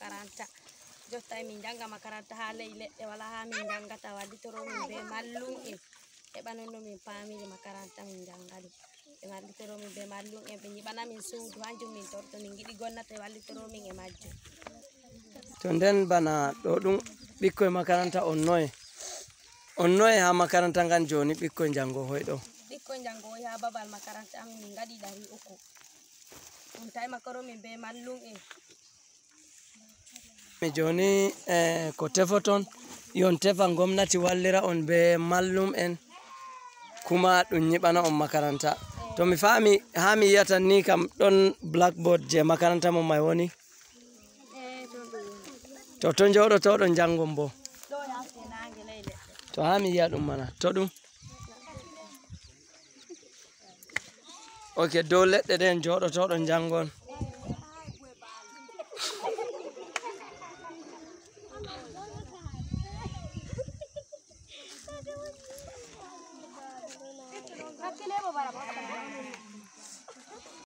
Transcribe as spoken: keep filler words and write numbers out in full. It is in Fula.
makaranta. Jotta e min njannga makaranta haa ley leɗɗe, walaa haa min njanngata, wallitoro min bee mallum'en. Heɓa non no min paamiri makaranta min njanngani. Ɓe wallitoro min bee mallum'en, ɓe nyiɓana min suudu, hanjum min torto, min ngiɗi gomnati wallitoro min e majjum. To nden bana ɗo ɗum ɓikkoy makaranta on noye? On noye haa makaranta ngan jooni ɓikkoy njanngo hoy ɗo? Ɓikkoy njanngo hoy haa babal makaranta amin min ngaɗi ɗari uku. On tawi makoro min bee mallum'en. Mi jooni, eh, ko tefoton, yon tefa gomnati wallira on bee mallum'en, kuma ɗum nyiɓana on makaranta. To mi faami, haa mi yi'ata ni kam ɗon blackboard je makaranta mon may woni? To, to njooɗotooɗon njanngon bo? To haa mi yi'a ɗum mana. To ɗum. Ok, dow leɗɗe ɗen njooɗotooɗon njanngon.